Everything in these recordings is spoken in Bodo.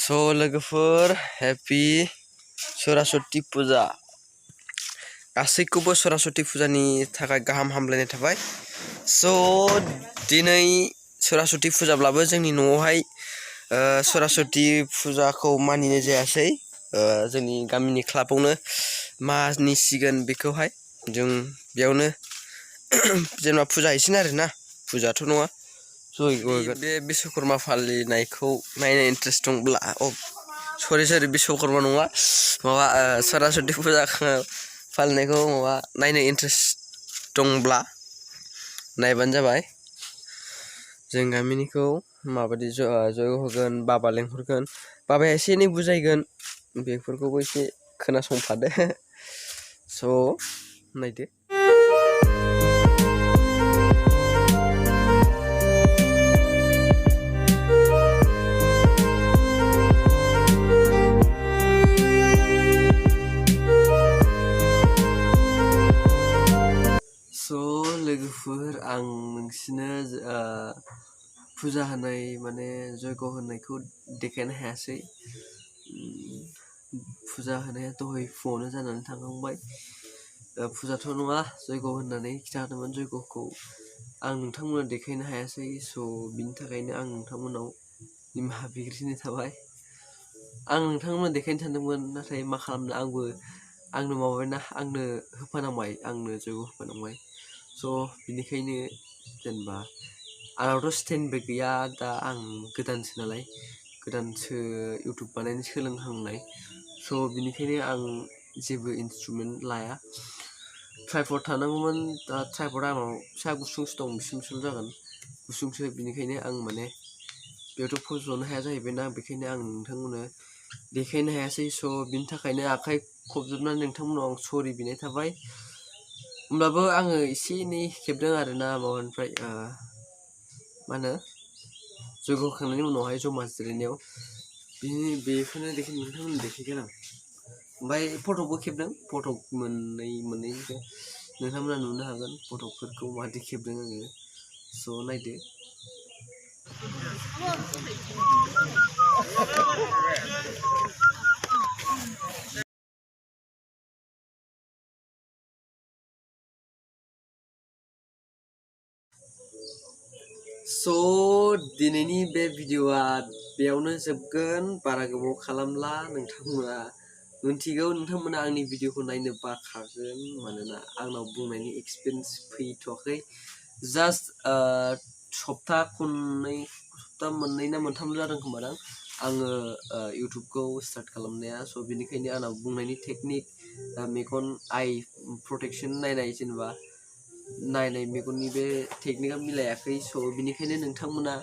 So लोगोफोर happy Sworasotry puja गासैखौबो Sworasotry pujaनि थाखाय गाहाम हामलायनाय थाबाय। So दिनै Sworasotry pujaब्लाबो जोंनि न'आवहाय Sworasotry pujaखौ मानिनाय जायासै। जोंनि गामिनि क्लाबावनो मानिसिगोन बेखौहाय जों बेयावनो जेनेबा पुजा हैसिगोन आरोना, पुजाथ' नङा। बे बिश्वकर्मा फालिनायखौ नायनो इन्ट्रेस्ट दंब्ला सरि बिश्वकर्मा नङा, माबा Sworasotry पुजा फालिनायखौ माबा नायनो इन्ट्रेस्ट दंब्ला नायबानो जाबाय। जों गामिनिखौ माबायदि जय होगोन, बाबा लेंहरगोन, बाबाया एसे एनै बुजायगोन, बेफोरखौबो एसे खोनासंफादो। स' नायदो। लोगोफोर आं नोंसिनो पुजा होनाय माने जयग होनायखौ देखायनो हायासै। पुजा होनाया दहाय फुङावनो जानानै थांखांबाय। पुजाथ' नङा, जयग होननानै खिथादोंमोन। जयगखौ आं नोंथांमोननो देखायनो हायासै। स' बिनि थाखायनो आं नोंथांमोनाव निमाहा बिग्रिनाय थाबाय। आं नोंथांमोननो देखायनो सानदोंमोन, नाथाय मा खालामनो, आंनो माबाबायना, आंनो होफानांबाय, आंनो जयग होफानांबाय। स' बिनिखायनो जेनेबा आंनावथ' स्टेन्डबो गैया दा, आं गोदानसो नालाय, गोदानसो इउटुब बानायनो सोलोंहांनाय। स' बिनिखायनो आं जेबो इन्सट्रुमेन्ट लाया। ट्राइपड थानांगौमोन, दा ट्राइपडआ आंनाव फिसा गुसुंसो दं, बिसिमसल' जागोन, गुसुंसो। बिनिखायनो आं माने बेयावथ' फज'नो हाया जाहैबायना, बेखायनो आं नोंथांमोननो देखायनो हायासै। स' बिनि थाखायनो आखाइ खबजोबनानै नोंथांमोनाव आं सरि बिनाय थाबाय। होमब्लाबो आङो एसे एनै खेबदों आरोना, माबानिफ्राय मा होनो, जयग होखांनायनि उनावहाय जमा जिरायनायाव बेखौनो नोंथांमोननो देखायगोन आं। ओमफ्राय फटकबो खेबदों, फटक मोननैबो नोंथांमोना नुनो हागोन, फटकफोरखौ माबायदि खेबदों आङो। स' नायदो। स' दिनैनि बे भिडिअ'आ बेयावनो जोबगोन। बारा गोबाव खालामला, नोंथांमोना मिन्थिगौ, नोंथांमोना आंनि भिडिअ'खौ नायनो बाखागोन, मानोना आंनाव बुंनायनि एक्सपिरियेन्स फैथ'वाखै। जास्ट सप्ता मोननै ना मोनथामल' जादों खोमादां आङो इउटुबखौ स्टार्ट खालामनाया। स' बिनिखायनो आंनाव बुंनायनि टेकनिक, मेगन आइ प्रटेक्सन नायनाय, जेनेबा नायनाय मेगननि बे टेकनिकआ मिलायाखै। स' बिनिखायनो नोंथांमोना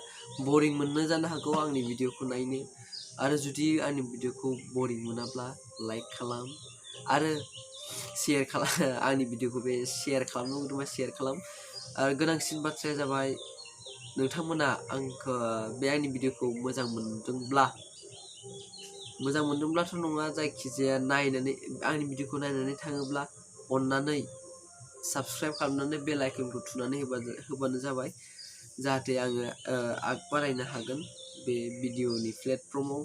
बरिं मोननो जानो हागौ आंनि भिडिअ'खौ नायनो। आरो जुदि आंनि भिडिअ'खौ बरिं मोनाब्ला लाइक खालाम आरो शेयार खालाम। आंनि भिडिअ'खौ बे शेयार खालामनो लुगैदोंबा शेयार खालाम। आरो गोनांसिन बाथ्राया जाबाय, नोंथांमोना आंखौ बे आंनि भिडिअ'खौ मोजां मोनदोंब्लाथ' नङा, जायखिजाया नायनानै आंनि भिडिअ'खौ नायनानै थाङोब्ला अननानै साबस्क्राइब खालामनानै बेल आइकनखौ थुनानै होबानो जाबाय, जाहाथे आङो आग बारायनो हागोन बे भिडिअ'नि प्लेटफर्माव।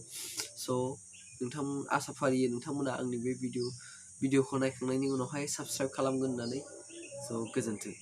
स' आसा फारियो नोंथांमोना आंनि बे भिडिअ'खौ नायखांनायनि उनावहाय साबस्क्राइब खालामगोन होननानै। स' गोजोन्थों।